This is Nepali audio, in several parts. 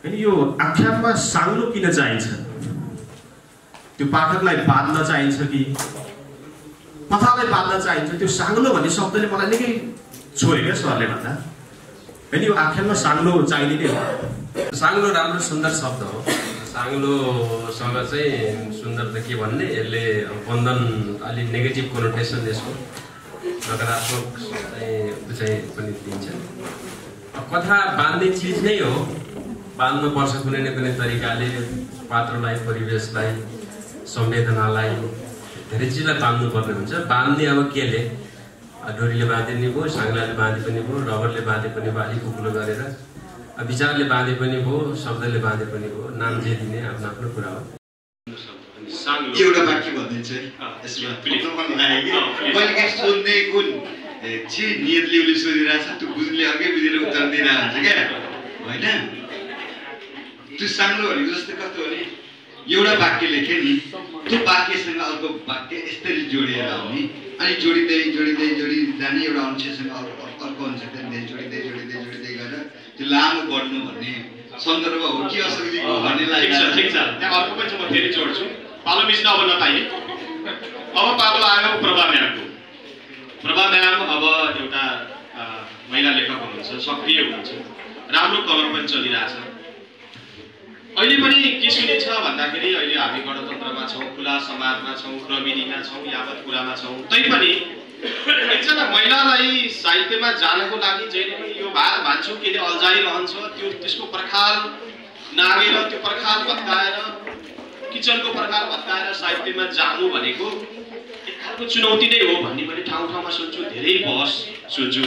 हैन यो आख्यानमा साङ्लो किन चाहिन्छ त्यो पाठकलाई बाँध्न चाहिन्छ कि कथालाई बाँध्न चाहिन्छ त्यो साङ्लो भन्ने शब्दले मलाई निकै छोयो क्या सरले भन्दा हैन यो आख्यानमा साङ्लो चाहिने नै हो साङ्लो राम्रो सुन्दर शब्द हो साङ्लोसँग चाहिँ सुन्दर त के भन्ने यसले बन्धन अलि नेगेटिभ कोनोटेसन यसको नकारात्मक चाहिँ पनि दिन्छ कथा बाँध्ने चिज नै हो बाँध्नुपर्छ कुनै न कुनै तरिकाले पात्रलाई परिवेशलाई संवेदनालाई धेरै चिजलाई बाँध्नुपर्ने हुन्छ बाँध्ने अब केले डोरीले बाँधे पनि भयो साङ्लाले बाँधे पनि भयो रबरले बाँधे पनि भयो अलिक उक्लो गरेर विचारले बाँधे पनि भयो शब्दले बाँधे पनि भयो नाम जे दिने आफ्नो आफ्नो कुरा हो एउटा वाक्य भनिदिन्छु मैले सोध्ने कुन जे नियतले उसले सोधिरहेछ त्यो बुझ्ने अर्कै बुझेर उत्तर दिइरहेको हुन्छ क्या होइन त्यो साङ्लो भनेको जस्तो कस्तो भने एउटा वाक्य लेख्यो नि त्यो वाक्यसँग अर्को वाक्य यस्तरी जोडिएर आउने अनि जोडिँदै जोडिँदै जोडिँदै जाने एउटा अंशसँग अर्को अंश जोडिँदै जोडिँदै जोडिँदै गएर त्यो लामो बढ्नु भन्ने सन्दर्भ हो कि असुविधा हो भन्ने लाग्छ ठिक छ त्यहाँ अर्को पनि म फेरि जोड्छु पालो मिच्न अब नपाइए अब पालो आयो प्रभा म्याम अब एउटा महिला लेखक हुनुहुन्छ सक्रिय हुनुहुन्छ राम्रो कलम पनि चलिरहेछ अहिले पनि के सुनिन्छ भन्दाखेरि अहिले हामी गणतन्त्रमा छौँ खुला समाजमा छौँ प्रविधिमा छौँ यावत कुरामा छौँ तैपनि एकजना महिलालाई साहित्यमा जानको लागि जहिले पनि यो भात भान्छु केले अल्झाइरहन्छ त्यो त्यसको पर्खाल नागेर त्यो पर्खाल भत्काएर किचनको पर्खाल भत्काएर साहित्यमा जानु भनेको एक खालको चुनौती नै हो भन्ने मैले ठाउँ ठाउँमा सुन्छु धेरै बहस सुन्छु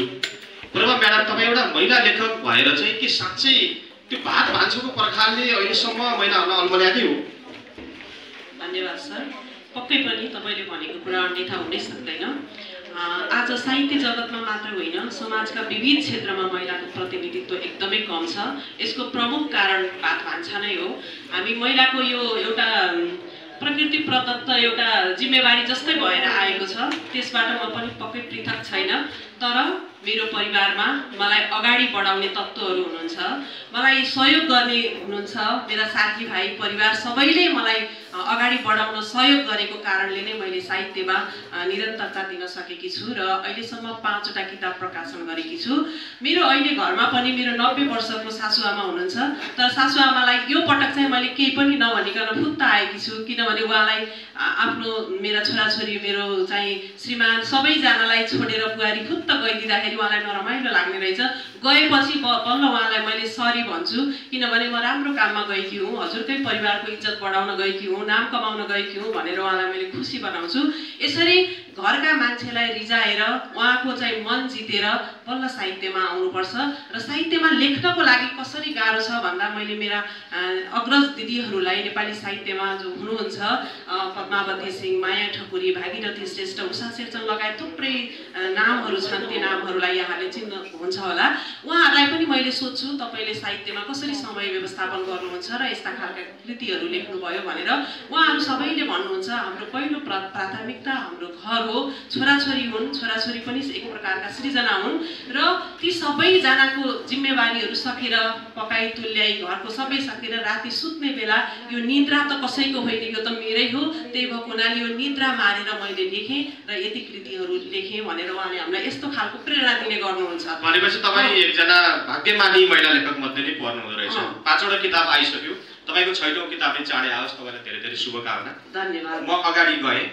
प्रभा म्याडम तपाईँ एउटा महिला लेखक भएर चाहिँ के साँच्चै त्यो भात भान्सुको पर्खालले अहिलेसम्म महिलाहरूलाई अल्मल्याकै हो धन्यवाद सर पक्कै पनि तपाईँले भनेको कुरा अन्यथा हुनै सक्दैन आज साहित्य जगतमा मात्र होइन समाजका विविध क्षेत्रमा महिलाको प्रतिनिधित्व एकदमै कम छ यसको प्रमुख कारण भात भान्सा नै हो हामी महिलाको यो एउटा प्रकृति प्रदत्त एउटा जिम्मेवारी जस्तै भएर आएको छ त्यसबाट म पनि पक्कै पृथक छैन तर मेरो परिवारमा मलाई अगाडि बढाउने तत्त्वहरू हुनुहुन्छ मलाई सहयोग गर्ने हुनुहुन्छ मेरा साथीभाइ परिवार सबैले मलाई अगाडि बढाउन सहयोग गरेको कारणले नै मैले साहित्यमा निरन्तरता दिन सकेकी छु र अहिलेसम्म 5वटा किताब प्रकाशन गरेकी छु मेरो अहिले घरमा पनि मेरो 90 वर्षको सासुआमा हुनुहुन्छ तर सासुआमालाई यो पटक चाहिँ मैले केही पनि नभनिकन फुत्त आएकी छु किनभने उहाँलाई आफ्नो मेरा छोराछोरी मेरो चाहिँ श्रीमान सबैजनालाई छोडेर बुहारी फुत्त गइदिँदाखेरि उहाँलाई नरमाइलो लाग्ने रहेछ गएपछि बल्ल उहाँलाई मैले सरी भन्छु किनभने म राम्रो काममा गएकी हुँ हजुरकै परिवारको इज्जत बढाउन गएकी हुँ नाम कमाउन गएकी हुँ भनेर उहाँलाई मैले खुसी बनाउँछु यसरी घरका मान्छेलाई रिजाएर उहाँको चाहिँ मन जितेर बल्ल साहित्यमा आउनुपर्छ र साहित्यमा लेख्नको लागि कसरी गाह्रो छ भन्दा मैले मेरा अग्रज दिदीहरूलाई नेपाली साहित्यमा जो हुनुहुन्छ पद्मावती सिंह माया ठकुरी भागीरथी श्रेष्ठ उषा शेरचन लगायत थुप्रै नामहरू छन् ती नामहरूलाई यहाँले चिन्नुहुन्छ होला उहाँहरूलाई पनि मैले सोध्छु तपाईँले साहित्यमा कसरी समय व्यवस्थापन गर्नुहुन्छ र यस्ता खालका कृतिहरू लेख्नुभयो भनेर उहाँहरू सबैले भन्नुहुन्छ हाम्रो पहिलो प्राथमिकता हाम्रो घर हो छोराछोरी हुन् छोराछोरी पनि एक प्रकारका सृजना हुन् र ती सबैजनाको जिम्मेवारीहरू सकेर पकाइ तुल्याई घरको सबै सकेर राति सुत्ने बेला यो निद्रा त कसैको होइन यो त मेरै हो त्यही भएको हुनाले यो निद्रा मारेर मैले लेखेँ र यति कृतिहरू लेखेँ भनेर उहाँले हामीलाई यस्तो खालको प्रेरणा दिने गर्नुहुन्छ भनेपछि तपाईँ एकजना भाग्यमानी महिला लेखक मध्ये नै पर्नु हुँदो रहेछ 5वटा किताब आइसक्यो तपाईँको 6औं किताबले चाँडै आओस् तपाईँलाई धेरै धेरै शुभकामना धन्यवाद म अगाडि गएँ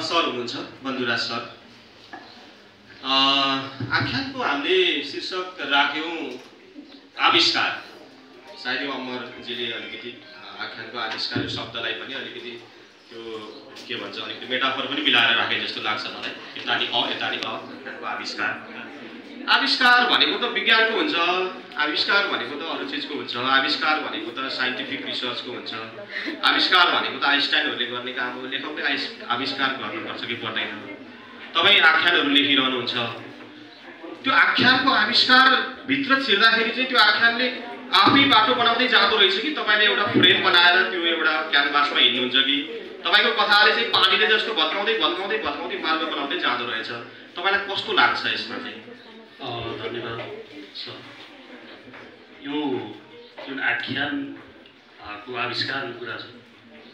सर हुनुहुन्छ बन्धुराज सर आख्यानको हामीले शीर्षक राख्यौँ आविष्कार सायद यो अमरजीले अलिकति आख्यानको आविष्कार यो शब्दलाई पनि अलिकति त्यो के भन्छ अलिकति मेटाफर पनि मिलाएर राखे जस्तो लाग्छ मलाई यतानि आख्यानको आविष्कार आविष्कार भनेको त विज्ञानको हुन्छ आविष्कार भनेको त अरू चिजको हुन्छ आविष्कार भनेको त साइन्टिफिक रिसर्चको हुन्छ आविष्कार भनेको त आइन्स्टाइनहरूले गर्ने काम हो लेखकले आविष्कार गर्नुपर्छ कि पर्दैन तपाईँ आख्यानहरू लेखिरहनुहुन्छ त्यो आख्यानको आविष्कार भित्र छिर्दाखेरि चाहिँ त्यो आख्यानले आफै बाटो बनाउँदै जाँदो रहेछ कि तपाईँले एउटा फ्रेम बनाएर त्यो एउटा क्यानभासमा हिँड्नुहुन्छ कि तपाईँको कथाले चाहिँ पानीले जस्तो भत्काउँदै भत्काउँदै भत्काउँदै मार्ग बनाउँदै जाँदो रहेछ तपाईँलाई कस्तो लाग्छ यसमा चाहिँ धन्यवाद सर यो जुन आख्यानको आविष्कारको कुरा छ,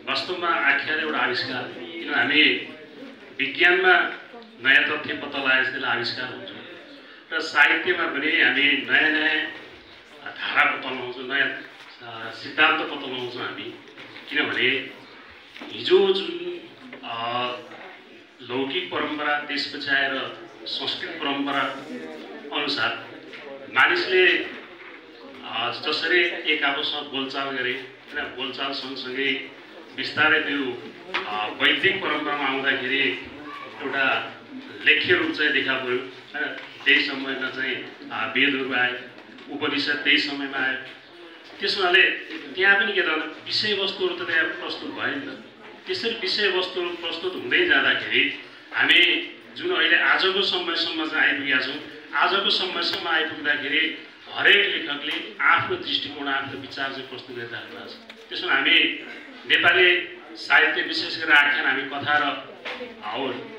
वास्तवमा आख्यान एउटा आविष्कार, किन हामी विज्ञानमा नयाँ तथ्य पत्ता लगाए त्यसलाई आविष्कार हुन्छ र साहित्यमा पनि हामी नयाँ नयाँ धारा पत्ता लगाउँछौँ, नयाँ सिद्धान्त पत्ता लगाउँछौँ हामी। किनभने हिजो जुन लौकिक परम्परा त्यसपछि आएर संस्कृत परम्परा अनुसार मानिसले जसरी एक आपसमा बोलचाल गरे होइन, बोलचाल सँगसँगै बिस्तारै त्यो वैदिक परम्परामा आउँदाखेरि एउटा लेख्य रूप चाहिँ देखा पऱ्यो होइन। त्यही समयमा चाहिँ वेदहरू आयो, उपनिषद त्यही समयमा आयो। त्यस हुनाले त्यहाँ पनि के त विषयवस्तुहरू त त्यहाँ प्रस्तुत भयो नि त। त्यसरी विषयवस्तुहरू प्रस्तुत हुँदै जाँदाखेरि हामी जुन अहिले आजको समयसम्म चाहिँ आइपुगेका छौँ, आजको समयसम्म आइपुग्दाखेरि हरेक लेखकले आफ्नो दृष्टिकोण, आफ्नो विचार चाहिँ प्रस्तुत गरिराख्नु भएको छ। त्यसमा हामी नेपाली साहित्य विशेष गरेर आख्यान हामी कथा र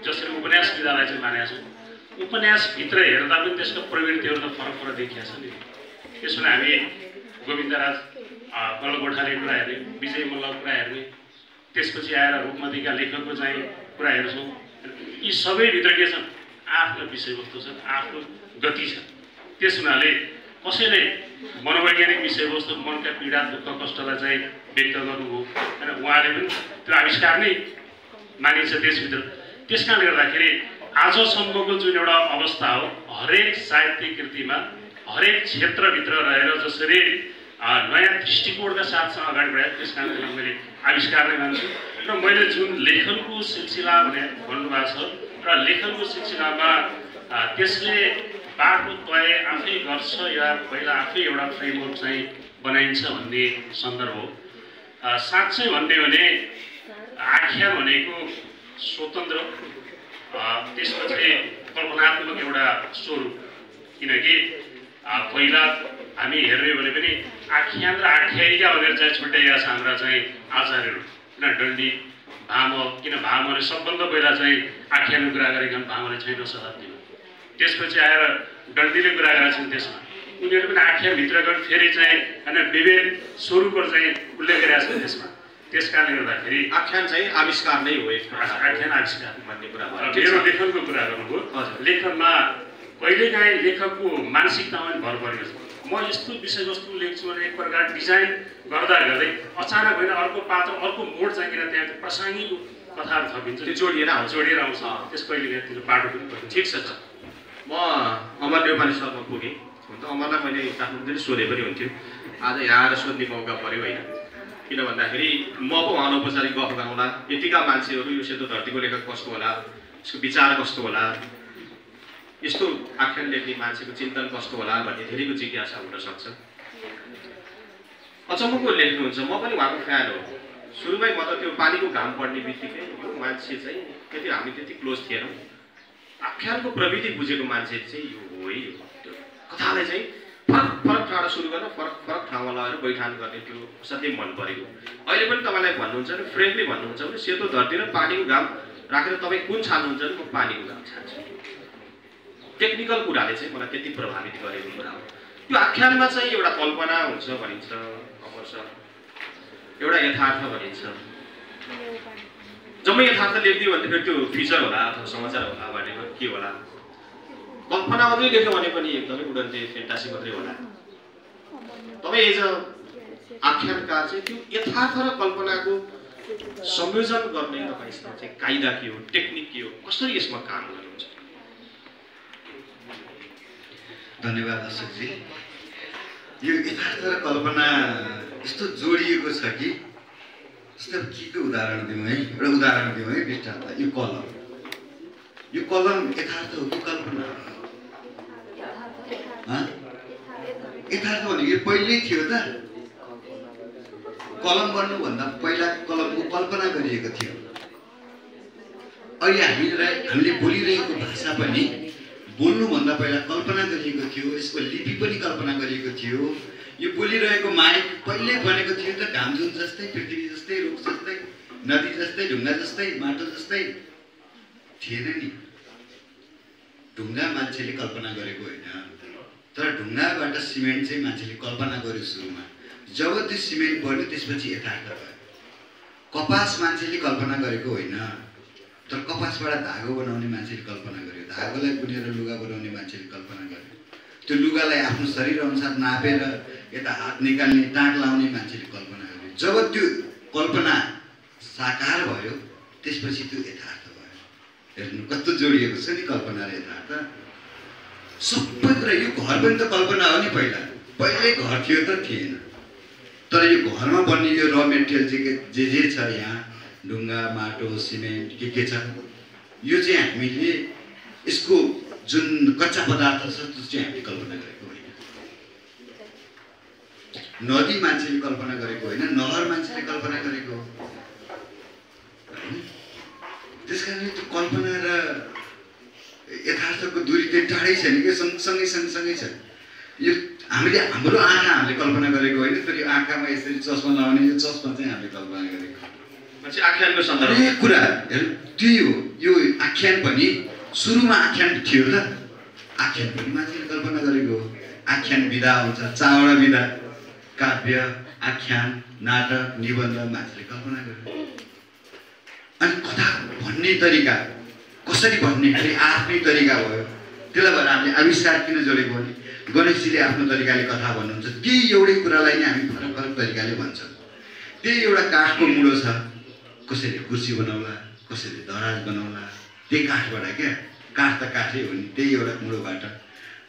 जसरी उपन्यास विधालाई चाहिँ मानेका छौँ, उपन्यासभित्र हेर्दा पनि त्यसको प्रवृत्तिहरू त फरक फरक देखिया छ नि। त्यसमा हामी गोविन्दराज बल्लगोठाले कुरा हेर्ने, विजय मल्लको कुरा हेर्ने, त्यसपछि आएर रूपमतीका लेखकको चाहिँ कुरा हेर्छौँ। यी सबैभित्र के छन्? आफ्नो विषयवस्तु छ, आफ्नो गति छ। त्यस हुनाले कसैले मनोवैज्ञानिक विषयवस्तु, मनका पीडा दुःख कष्टलाई चाहिँ व्यक्त गर्नुभयो होइन, उहाँले पनि त्यो आविष्कार नै मानिन्छ त्यसभित्र। त्यस कारणले गर्दाखेरि आजसम्मको जुन एउटा अवस्था हो, हरेक साहित्य कृतिमा हरेक क्षेत्रभित्र रहेर जसरी नयाँ दृष्टिकोणका साथसँग अगाडि बढायो, त्यस कारणले मैले आविष्कार नै मान्छु। र मैले जुन लेखनको सिलसिला भन्नुभएको छ र लेखनको सिलसिलामा त्यसले बाटो तय आफै गर्छ या पहिला आफै एउटा फ्रेमवर्क चाहिँ बनाइन्छ भन्ने सन्दर्भ हो। साँच्चै भन्ने भने आख्यान भनेको स्वतन्त्र, त्यसपछि कल्पनात्मक एउटा स्वरूप। किनकि पहिला हामी हेर्ने भने पनि आख्यान र आख्यायिका भनेर चाहिँ छुट्याइएका छ हाम्रा चाहिँ आचार्यहरू होइन। डन्डी, भामह, किन भामहले सबभन्दा पहिला चाहिँ आख्यानको कुरा गरेका भामहले छैन शताब्दीमा। त्यसपछि आएर डन्डीले कुरा गरेका छन्। त्यसमा उनीहरू पनि आख्यानभित्र गएर फेरि चाहिँ होइन विभिन्न स्वरूपहरू चाहिँ उल्लेख गरेका छन् त्यसमा। त्यस कारणले गर्दाखेरि आख्यान चाहिँ आविष्कार नै हो, आख्यान आविष्कार भन्ने कुरा भयो। मेरो लेखनको कुरा गर्नुभयो। लेखनमा कहिलेकाहीँ लेखकको मानसिकतामा पनि भर परेको छ। म यस्तो विषयवस्तु लेख्छु भने एक प्रकार डिजाइन गर्दा गर्दै अचानक होइन अर्को पात्र, अर्को मोड चाहिँ किन त्यहाँ प्रासङ्गिक कथाहरू थपिन्छ, त्यो जोडिएर आउँछ। त्यस कहिलेकाहीँ त्यो बाटो पनि पर्छ। ठिक छ। म अमर नेपाली सरमा पुगेँ। हुन त अमरलाई मैले काठमाडौँदेखि सोधे पनि हुन्थ्यो, आज यहाँ आएर सोध्ने मौका पऱ्यो होइन। किन भन्दाखेरि म पो उहाँलाई औपचारिक गफ गरौँला, यतिका मान्छेहरू यो सेतो धरतीको लेखक कस्तो होला, यसको विचार कस्तो होला, यस्तो आख्यान लेख्ने मान्छेको चिन्तन कस्तो होला भन्ने धेरैको जिज्ञासा हुनसक्छ। अचम्मको लेख्नुहुन्छ। म पनि उहाँको फ्यान हो। सुरुमै म त त्यो पानीको घाम पढ्ने बित्तिकै यो मान्छे चाहिँ त्यति हामी त्यति क्लोज थिएनौँ। आख्यानको प्रविधि बुझेको मान्छे चाहिँ यो हो है। त्यो कथालाई चाहिँ फरक फरक ठाउँबाट सुरु गरेर फरक फरक ठाउँमा लगाएर बैठान गर्ने त्यो असाध्यै मन परेको। अहिले पनि तपाईँलाई भन्नुहुन्छ भने फ्रेङ्कली भन्नुहुन्छ भने सेतो धरती र पानीको घाम राखेर तपाईँ कुन छान्नुहुन्छ भने म पानीको घाम छान्छु। टेक्निकल कुराले चाहिँ मलाई त्यति प्रभावित गरेको कुरा हो। त्यो आख्यानमा चाहिँ एउटा कल्पना हुन्छ भनिन्छ, अमर सर, एउटा यथार्थ भनिन्छ। जम्मै यथार्थ लेखिदियो भने फेरि त्यो फिचर होला अथवा समाचार होला भनेको के होला। कल्पना मात्रै लेख्यो भने पनि एकदमै उडन्ते फेन्टासी मात्रै होला। तपाईँ एज अ आख्यानकार चाहिँ त्यो यथार्थ र कल्पनाको संयोजन गर्ने तपाईँसँग चाहिँ कायदा के हो, टेक्निक के हो, कसरी यसमा काम गर्नुहुन्छ? धन्यवाद दर्शकजी। यो यथार्थ र कल्पना यस्तो जोडिएको छ कि जस्तै के उदाहरण दिउँ है, एउटा उदाहरण दिउँ है दृष्टान्त। यो कलम यथार्थ हो कि कल्पना हो? यथार्थ भनेको यो पहिल्यै थियो त। कलम बन्नुभन्दा पहिला कलमको कल्पना गरिएको थियो। अहिले हामीले बोलिरहेको भाषा पनि बोल्नुभन्दा पहिला कल्पना गरिएको थियो। यसको लिपि पनि कल्पना गरिएको थियो। यो बोलिरहेको माइक पहिल्यै बनेको थियो त। घामझुम जस्तै, पृथ्वी जस्तै, रुख जस्तै, नदी जस्तै, ढुङ्गा जस्तै, माटो जस्तै थिएन नि। ढुङ्गा मान्छेले कल्पना गरेको होइन, तर ढुङ्गाबाट सिमेन्ट चाहिँ मान्छेले कल्पना गर्यो सुरुमा। जब त्यो सिमेन्ट बन्यो त्यसपछि यथार्थ भयो। कपास मान्छेले कल्पना गरेको होइन, तर कपासबाट धागो बनाउने मान्छेले कल्पना गर्यो, धागोलाई बुनेर लुगा बनाउने मान्छेले कल्पना गर्यो, त्यो लुगालाई आफ्नो शरीर अनुसार नापेर यता हात निकाल्ने टाँट लाउने मान्छेले कल्पना गर्यो। जब त्यो कल्पना साकार भयो त्यसपछि त्यो यथार्थ भयो। हेर्नु कस्तो जोडिएको छ नि कल्पना र यथार्थ। सबै कुरा यो घर पनि त कल्पना हो नि। पहिल्यै घर थियो त थिएन, तर यो घरमा बन्ने यो र मेटेरियल जे छ यहाँ ढुङ्गा माटो सिमेन्ट के छ, यो चाहिँ हामीले यसको जुन कच्चा पदार्थ छ त्यो चाहिँ हामीले कल्पना गरेको होइन। नदी मान्छेले कल्पना गरेको होइन, नहर मान्छेले कल्पना गरेको हो। त्यसकारणले त्यो कल्पना र यथार्थको दूरी चाहिँ टाढै छैन कि, सँगसँगै छ। यो हामीले हाम्रो आँखा हामीले कल्पना गरेको होइन, तर यो आँखामा यसरी चस्मा लाउने यो चस्मा चाहिँ हामीले कल्पना गरेको मान्छे आख्यानको सन्दर्भ हरेक कुरा। हेर्नु त्यही हो, यो आख्यान पनि सुरुमा आख्यान थियो त, आख्यान पनि मान्छेले कल्पना गरेको हो। आख्यान विधा हुन्छ, चारवटा विधा, काव्य आख्यान नाटक निबन्ध मान्छेले कल्पना गरेको। अनि कथा भन्ने तरिका कसरी भन्ने खालि आफ्नै तरिका भयो। त्यसलाई भएर हामीले आविष्कार किन जोडेको भने गणेशजीले आफ्नो तरिकाले कथा भन्नुहुन्छ, त्यही एउटै कुरालाई नै हामी फरक फरक तरिकाले भन्छौँ। त्यही एउटा काठको मुडो छ, कसैले कुर्सी बनाउला, कसैले दराज बनाउला, त्यही काठबाट क्या, काठ त काठै हो नि, त्यही एउटा मुडोबाट।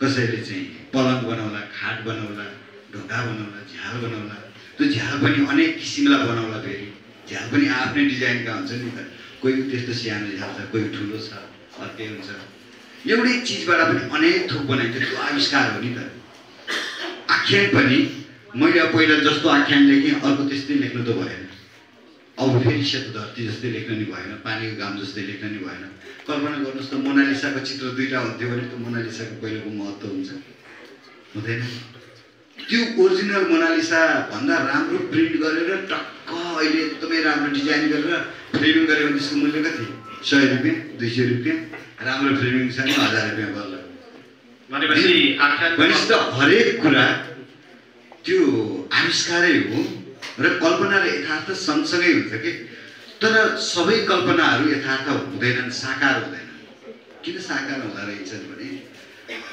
कसैले चाहिँ पलङ बनाउला, खाट बनाउला, ढोका बनाउला, झ्याल बनाउला। त्यो झ्याल पनि अनेक किसिमलाई बनाउला, फेरि झ्याल पनि आफ्नै डिजाइनका हुन्छ नि त। कोही त्यस्तो सानो झ्याल छ, कोही ठुलो छ, अर्कै हुन्छ। एउटै चिजबाट पनि अनेक थोक बनाइन्छ, त्यो आविष्कार हो नि त। आख्यान पनि मैले पहिला जस्तो आख्यान लेखेँ अर्को त्यस्तै लेख्नु त भएन, अब फेरि सेतो धरती जस्तै लेख्न नि भएन, पानीको घाम जस्तै लेख्न नि भएन। कल्पना गर्नुहोस् त, मोनालिसाको चित्र दुईवटा हुन्थ्यो भने त मोनालिसाको पहिलाको महत्त्व हुन्छ, हुँदैन? त्यो ओरिजिनल मोनालिसा भन्दा राम्रो प्रिन्ट गरेर टक्क अहिले एकदमै राम्रो डिजाइन गरेर फ्रेमिङ गऱ्यो भने त्यसको मूल्य कति? 100 रुपियाँ 200 रुपियाँ। राम्रो फ्रेमिङ छ नि 1000 रुपियाँ बल्ल। भनेपछि त हरेक कुरा त्यो आविष्कारै हो र कल्पना र यथार्थ सँगसँगै हुन्छ कि। तर सबै कल्पनाहरू यथार्थ हुँदैनन्, साकार हुँदैन। किन साकार हुँदो रहेछन् भने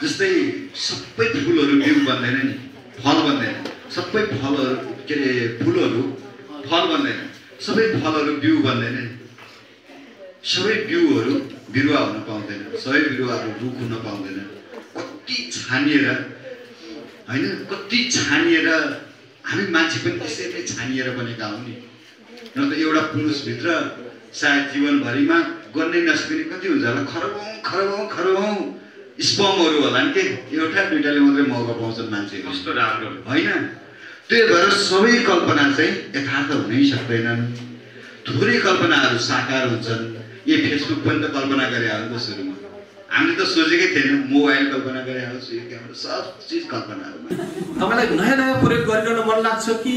जस्तै सबै फुलहरू बिउ बन्दैन नि, फल बन्दैन। सबै फलहरू के अरे फुलहरू फल बन्दैन, सबै फलहरू बिउ बन्दैन नि। सबै बिउहरू बिरुवा हुन पाउँदैन, सबै बिरुवाहरू रुख हुन पाउँदैन। कति छानिएर होइन, कति छानिएर हामी मान्छे पनि त्यसै नै छानिएर बनेका हौँ नि। न त एउटा पुरुषभित्र सायद जीवनभरिमा गर्नै नसकिने कति हुन्छ होला, खरबौँ स्पमहरू होला नि के, एउटा दुइटाले मात्रै मौका पाउँछन् मान्छेहरू। कस्तो राम्रो होइन? त्यही भएर सबै कल्पना चाहिँ यथार्थ हुनै सक्दैनन्। थोरै कल्पनाहरू साकार हुन्छन्। यो फेसबुक पनि त कल्पना गरे हो नि त सुरुमा, हामीले त सोचेकै थिएन। मोबाइल कल्पना गरे हो, यो क्यामेरा, सब चिज कल्पनाहरू। तपाईँलाई नयाँ नयाँ प्रयोग गरिरहन मन लाग्छ कि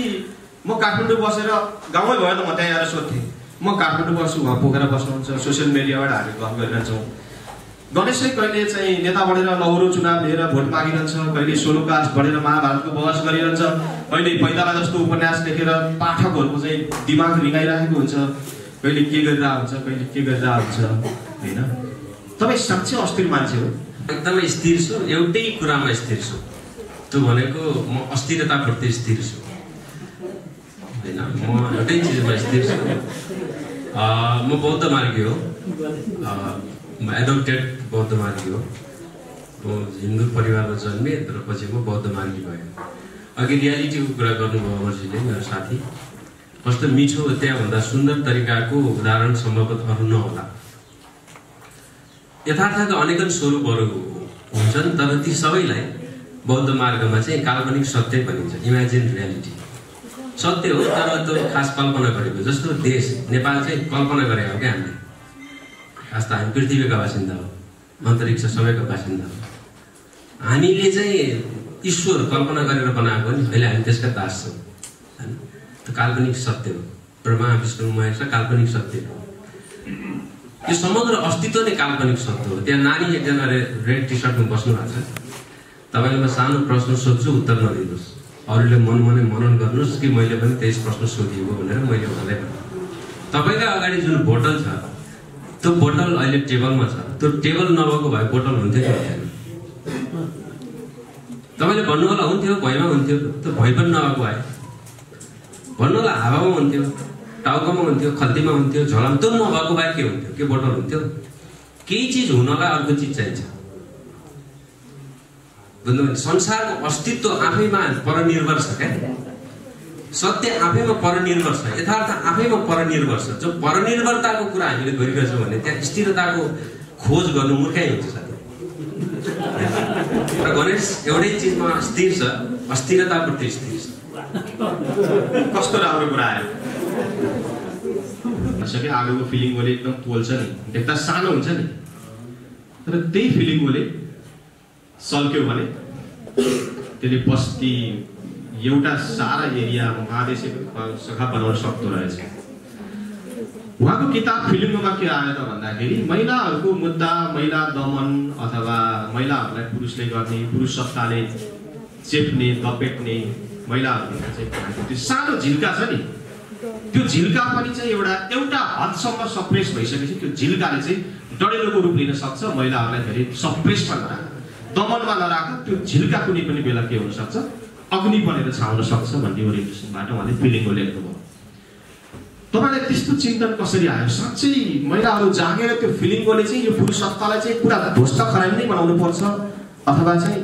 म काठमाडौँ बसेर, गाउँमै भयो त म त्यहाँ आएर सोध्थेँ, म काठमाडौँ बस्छु, उहाँ पोखरा बस्नुहुन्छ, सोसियल मिडियाबाट हामी गफ गरिरहन्छौँ। गणेशै कहिले चाहिँ नेता बढेर लौरो चुनाव लिएर भोट मागिरहन्छ, कहिले सोलोकास्ट बढेर महाभारतको बहस गरिरहन्छ, कहिले पैताला जस्तो उपन्यास लेखेर पाठकहरूको चाहिँ दिमाग रिगाइरहेको हुन्छ, कहिले के गरिरहेको हुन्छ, कहिले के गरिरहेको हुन्छ। होइन, तपाईँ साँच्चै अस्थिर मान्छे हो? एकदमै स्थिर छु, एउटै कुरामा स्थिर छु। त्यो भनेको म अस्थिरताप्रति स्थिर छु होइन, म एउटै चिजमा स्थिर छु। म बौद्ध मार्गी हो, म एडोप्टेड बौद्ध मार्गी हो। म हिन्दू परिवारमा जन्मेँ, तर पछि म बौद्ध मार्गी भएँ। अघि रियालिटीको कुरा गर्नुभयो अमरजीले, मेरो साथी। कस्तो मिठो, त्यहाँभन्दा सुन्दर तरिकाको उदाहरण सम्भवतः अरू नहोला। यथार्थका अनेकन स्वरूपहरू हुन्छन्, तर ती सबैलाई बौद्ध मार्गमा चाहिँ काल्पनिक सत्य भनिन्छ, इमेजिन रियालिटी। सत्य हो, तर त्यो खास कल्पना गरेको। जस्तो देश नेपाल चाहिँ कल्पना गरेको हो क्या हामीले। खास त हामी पृथ्वीका बासिन्दा हो, अन्तरिक्ष सबैको बासिन्दा हो। हामीले चाहिँ ईश्वर कल्पना गरेर बनाएको नि, अहिले हामी त्यसका दास छौँ होइन। त्यो काल्पनिक सत्य हो, ब्रह्मा विष्णु महेश काल्पनिक सत्य हो। यो समग्र अस्तित्व नै काल्पनिक सत्य हो। त्यहाँ नानी एकजना रेड टी सर्टमा बस्नु भएको छ, तपाईँले म सानो प्रश्न सोध्छु, उत्तर नदिनुहोस्। अरूले मनमनै मनन गर्नुहोस् कि मैले पनि त्यस प्रश्न सोधिएको भनेर मैले उहाँलाई भने तपाईँका अगाडि जुन बोतल छ त्यो बोतल अहिले टेबलमा छ त्यो टेबल नभएको भए बोतल हुन्थ्यो कि हुन्थेन तपाईँले भन्नु होला हुन्थ्यो भुइँमा हुन्थ्यो त्यो भुइँ पनि नभएको भए भन्नु होला हावामा हुन्थ्यो टाउकोमा हुन्थ्यो खल्तीमा हुन्थ्यो झोलामा त्यो नभएको भए के हुन्थ्यो के बोतल हुन्थ्यो केही चिज हुनलाई अर्को चिज चाहिन्छ बुझ्नुभयो संसारको अस्तित्व आफैमा परनिर्भर छ क्या सत्य आफैमा परनिर्भर छ यथार्थ आफैमा परनिर्भर छ जो परनिर्भरताको कुरा हामीले गरिरहेछौँ भने त्यहाँ स्थिरताको खोज गर्नु मूर्खै हुन्छ साथी र गणेश एउटै चिजमा स्थिर छ अस्थिरताप्रति स्थिर छ कस्तो राम्रो कुरा आयो कि आगोको फिलिङ बोले एकदम पोल्छ नि देख्दा सानो हुन्छ नि तर त्यही फिलिङ बोले सल्क्यो भने त्यसले बस्ती एउटा सारा एरिया महादेशी शाखा बनाउन सक्दो रहेछ उहाँको किताब फिल्ममा के आयो त भन्दाखेरि महिलाहरूको मुद्दा महिला दमन अथवा महिलाहरूलाई पुरुषले गर्ने पुरुष सत्ताले चेप्ने दपेट्ने महिलाहरूको चाहिँ त्यो सानो झिल्का छ नि त्यो झिल्का पनि चाहिँ एउटा हदसम्म सप्रेस भइसकेपछि त्यो झिल्काले चाहिँ डढेलोको रूप लिन सक्छ महिलाहरूलाई धेरै सप्रेसमा नराख दमनमा नराख त्यो झिल्का कुनै पनि बेला के हुन सक्छ अग्नि बनेर छाउन सक्छ भन्ने ओरिएन्टेसनबाट उहाँले फिलिङको लेख्नुभयो तपाईँलाई त्यस्तो चिन्तन कसरी आयो साँच्चै महिलाहरू जागेर त्यो फिलिङले चाहिँ यो पुरुष सत्तालाई चाहिँ पुरा ध्वस्त खरानी नै बनाउनु पर्छ अथवा चाहिँ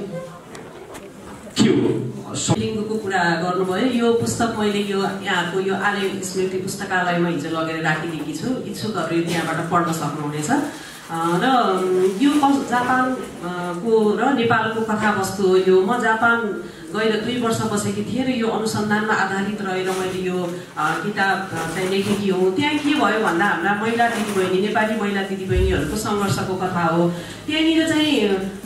के हो फिलिङको कुरा गर्नुभयो यो पुस्तक मैले यो यहाँको यो आलय स्मृति पुस्तकालयमा हिजो लगेर राखिदिएकी छु इच्छुकहरूले त्यहाँबाट पढ्न सक्नुहुनेछ र यो जापानको र नेपालको कथावस्तु हो यो म जापान गएर 2 वर्ष बसेकी थिएँ र यो अनुसन्धानमा आधारित रहेर मैले यो किताब चाहिँ लेखेकी हुँ त्यहाँ के भयो भन्दा हाम्रा महिला दिदीबहिनी नेपाली महिला दिदीबहिनीहरूको सङ्घर्षको कथा हो त्यहाँनिर चाहिँ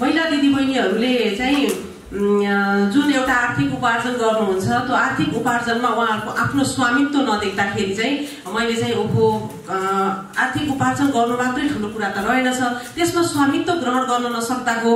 महिला दिदीबहिनीहरूले चाहिँ जुन एउटा आर्थिक उपार्जन गर्नुहुन्छ त्यो आर्थिक उपार्जनमा उहाँहरूको आफ्नो स्वामित्व नदेख्दाखेरि चाहिँ मैले चाहिँ ओहो आर्थिक उपार्जन गर्नु मात्रै ठुलो कुरा त रहेनछ त्यसमा स्वामित्व ग्रहण गर्न नसक्दाको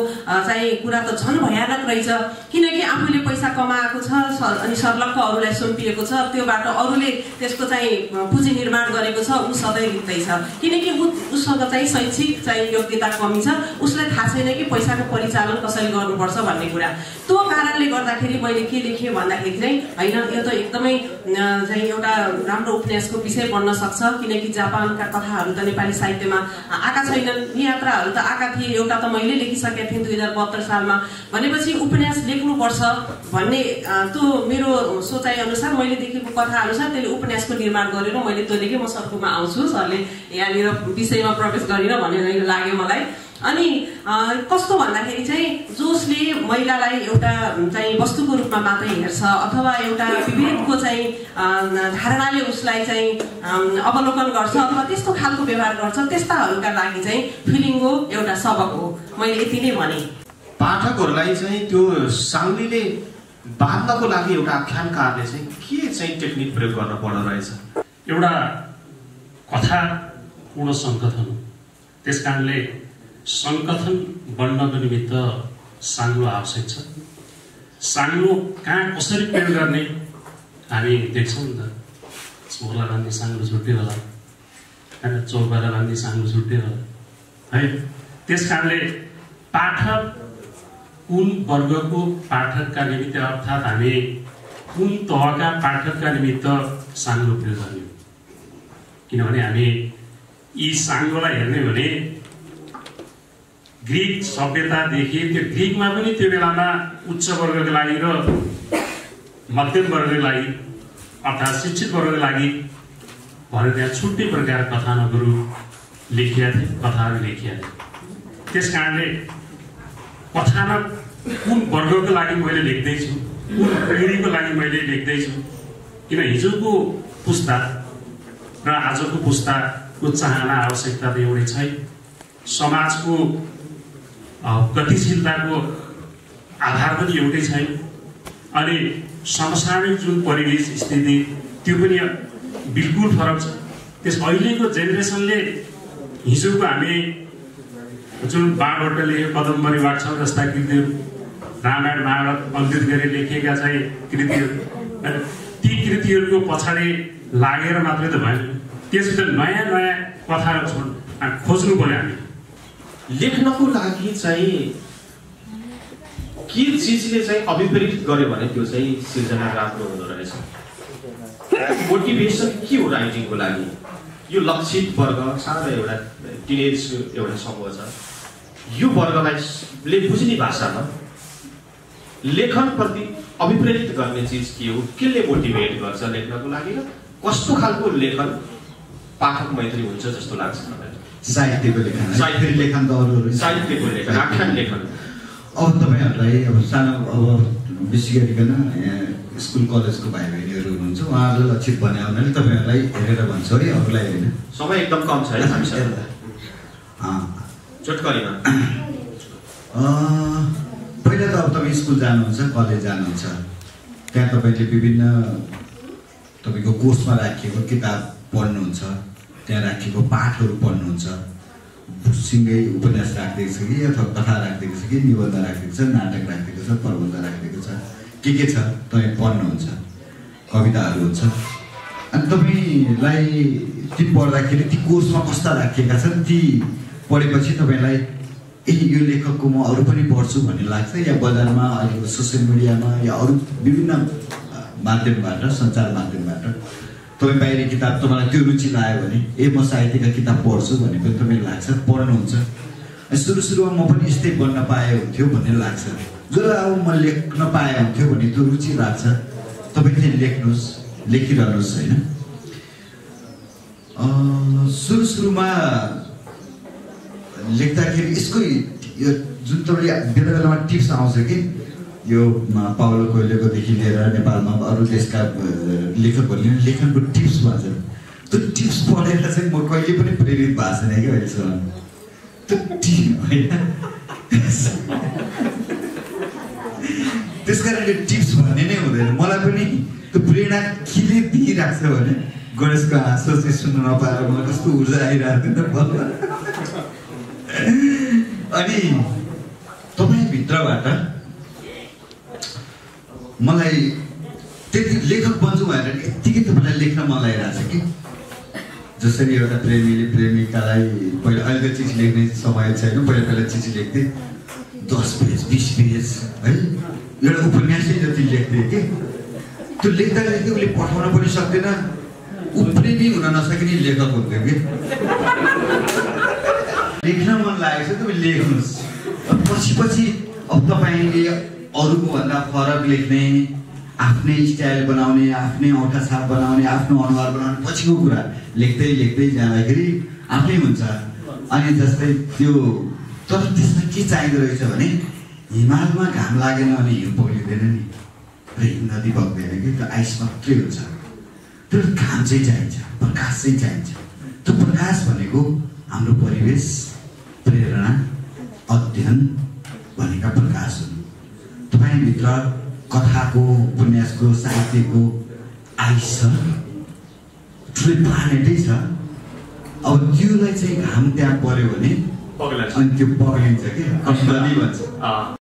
चाहिँ कुरा त झन् भयानक रहेछ किनकि आफूले पैसा कमाएको छ अनि सर्लक्क अरूलाई सुम्पिएको छ त्योबाट अरूले त्यसको चाहिँ पुँजी निर्माण गरेको छ ऊ सधैँ रित्दै छ किनकि उसँग चाहिँ शैक्षिक चाहिँ योग्यता कमी छ उसलाई थाहा छैन कि पैसाको परिचालन कसरी गर्नुपर्छ भन्ने कुरा त्यो कारणले गर्दाखेरि मैले के लेखेँ भन्दाखेरि चाहिँ हैन यो त एकदमै चाहिँ एउटा राम्रो उपन्यासको विषय बन्न सक्छ किनकि जापानका कथाहरू त नेपाली साहित्यमा आएका छैनन् यात्राहरू त आएका थिए एउटा त मैले लेखिसकेको थिएँ 2072 सालमा भनेपछि उपन्यास लेख्नुपर्छ भन्ने त्यो मेरो सोचाइ अनुसार मैले देखेको कथा अनुसार त्यसले उपन्यासको निर्माण गरेर मैले त्यो लेखेँ म सर्कुमा आउँछु सरले यहाँनिर विषयमा प्रवेश गरिन भनेर लाग्यो मलाई अनि कस्तो भन्दाखेरि चाहिँ जसले महिलालाई एउटा चाहिँ वस्तुको रूपमा मात्रै हेर्छ अथवा एउटा विभेदको चाहिँ धारणाले उसलाई चाहिँ अवलोकन गर्छ अथवा त्यस्तो खालको व्यवहार गर्छ त्यस्ताहरूका लागि चाहिँ फिलिङको एउटा सबक हो मैले यति नै भने पाठकहरूलाई चाहिँ त्यो साङ्लीले बाँध्नको लागि एउटा आख्यानकारले चाहिँ के चाहिँ टेक्निक प्रयोग गर्न पर्दो रहेछ एउटा कथा पूर्ण सङ्कथन हो त्यसकारणले सङ्कथन बन्नको निमित्त साङ्लो आवश्यक छ साङ्लो कहाँ कसरी प्रयोग गर्ने हामी देख्छौँ नि त छोरा बाँध्ने साङ्लो छुट्टै होला होइन चौबारा बाँध्ने साङ्लो छुट्टै होला है त्यस कारणले पाठक कुन वर्गको पाठकका निमित्त अर्थात् हामी कुन तहका पाठकका निमित्त साङ्लो प्रयोग गर्ने किनभने हामी यी साङ्लोलाई हेर्ने भने ग्रीक सभ्यतादेखि त्यो ग्रीकमा पनि त्यो बेलामा उच्च वर्गको लागि र मध्यम वर्गको लागि अर्थात् शिक्षित वर्गको लागि भनेर त्यहाँ छुट्टै प्रकार कथानकहरू लेखिया थिए कथाहरू लेखिया थिए त्यस कारणले कथानक कुन वर्गको लागि मैले लेख्दैछु कुन पिँढीको लागि मैले लेख्दैछु किन हिजोको पुस्ता र आजको पुस्ताको चाहना आवश्यकता त एउटै छैन समाजको गतिशीलताको आधार पनि एउटै छैन अनि समसामयिक जुन परिवेश स्थिति त्यो पनि बिल्कुल फरक छ त्यस अहिलेको जेनेरेसनले हिजोको हामी जुन बाँडवटले कदम्बरी वाट्छ जस्ता गीतहरू रामायण महाभारत अङ्कित गरी लेखिएका चाहिँ कृतिहरू, ती कृतिहरूको पछाडि लागेर मात्रै त भएन, त्यसभित्र नयाँ नयाँ कथाहरू खोज्नु पर्यो। हामी लेख्नको लागि चाहिँ के चिजले चाहिँ अभिप्रेरित गर्यो भने त्यो चाहिँ सिर्जना राम्रो हुँदो रहेछ। मोटिभेसन के हो राइटिङको लागि? यो लक्षित वर्ग सानो एउटा टिनेज एउटा समूह छ, यो वर्गलाई बुझ्ने भाषामा लेखनप्रति अभिप्रेरित गर्ने चिज के हो, केले मोटिभेट गर्छ लेख्नको लागि, र कस्तो खालको लेखन पाठक मैत्री हुन्छ जस्तो लाग्छ तपाईँलाई? साहित्यको लेखन, साहित्यिक लेखन त अरू साहित्यको लेखन, आख्यान लेखन। अब तपाईँहरूलाई अब सानो अब विशेष गरिकन स्कुल कलेजको भाइ बहिनीहरू हुनुहुन्छ, उहाँहरूले लक्षित भने हुनाले तपाईँहरूलाई हेरेर भन्छ है, अरूलाई होइन। समय एकदम कम छ है चोटकरीमा। पहिला त अब तपाईँ स्कुल जानुहुन्छ, कलेज जानुहुन्छ, त्यहाँ तपाईँले विभिन्न तपाईँको कोर्समा राखिएको किताब पढ्नुहुन्छ, त्यहाँ राखिएको पाठहरू पढ्नुहुन्छ, सँगै उपन्यास राखिदिएको छ कि अथवा कथा राखिदिएको छ कि निबन्ध राखिदिएको छ, नाटक राखिदिएको छ, प्रबन्ध राखिदिएको छ, के छ तपाईँ पढ्नुहुन्छ, कविताहरू हुन्छ। अनि तपाईँलाई ती पढ्दाखेरि ती कोर्समा कस्ता राखिएका छन्, ती पढेपछि तपाईँलाई यो लेखकको म अरू पनि पढ्छु भन्ने लाग्छ, या बजारमा अहिलेको सोसियल मिडियामा या अरू विभिन्न माध्यमबाट, सञ्चार माध्यमबाट तपाईँ बाहिरी किताब तपाईँलाई त्यो रुचि लाग्यो भने म साहित्यका किताब पढ्छु भन्ने पनि तपाईँलाई लाग्छ, पढ्नुहुन्छ। सुरुमा म पनि यस्तै बन्न पाए हुन्थ्यो भन्ने लाग्छ, जो अब म लेख्न पाए हुन्थ्यो भने त्यो रुचि लाग्छ, तपाईँ चाहिँ लेख्नुहोस्, लेखिरहनुहोस् होइन। सुरुमा लेख्दाखेरि यसको यो जुन तपाईँले बेला बेलामा टिप्स आउँछ कि यो पाउलो कोइलोकोदेखि लिएर नेपालमा अरू देशका लेखकहरूले लेखनको टिप्स भन्छन्, त्यो टिप्स पढेर चाहिँ म कहिले पनि प्रेरित भएको छैन कि अहिलेसम्म, त्यो टिप होइन। त्यस कारणले टिप्स भन्ने नै हुँदैन। मलाई पनि त्यो प्रेरणा केले दिइरहेको छ भने गणेशको हाँसो चाहिँ सुन्नु नपाएर मलाई कस्तो ऊर्जा आइरहेको थियो। अनि तपाईँभित्रबाट मलाई त्यति लेखक बन्छु भनेर यत्तिकै तपाईँलाई लेख्न मन लागिरहेको छ कि जसरी एउटा प्रेमीले प्रेमिकालाई पहिला, अहिलेको चिठी लेख्ने समय छैन, पहिला चिठी लेख्थेँ 10 पेज 20 पेज है, एउटा उपन्यासै जति लेख्थेँ कि त्यो लेख्दा लेख्दै उसले पठाउन पनि सक्दैन, ऊ प्रेमी हुन नसकिने लेखक हुन्थ्यो कि। लेख्न मन लागेको छ तपाईँ लेख्नुहोस्, पछि अब तपाईँले अरूको भन्दा फरक लेख्ने, आफ्नै स्टाइल बनाउने, आफ्नै औँठा छाप बनाउने, आफ्नो अनुहार बनाउने, पछिको कुरा लेख्दै जाँदाखेरि आफै हुन्छ। अनि जस्तै त्यो तर त्यसमा के चाहिँदो रहेछ भने हिमालमा घाम लागेन भने हिउँ पग्लिँदैन नि, र हिउँ नदी बग्दैन कि, त्यो आइस मात्रै हुन्छ, त्यो घाम चाहिँ चाहिन्छ, प्रकाश चाहिँ चाहिन्छ। त्यो प्रकाश भनेको हाम्रो परिवेश, प्रेरणा, अध्ययन भनेका प्रकाश हुन्। तपाईँभित्र कथाको, उपन्यासको, साहित्यको आइस छ, ठुलो प्लानेटै छ। अब त्योलाई चाहिँ घाम त्यहाँ पर्यो भने अनि त्यो पग्लिन्छ कि, नदी भन्छ।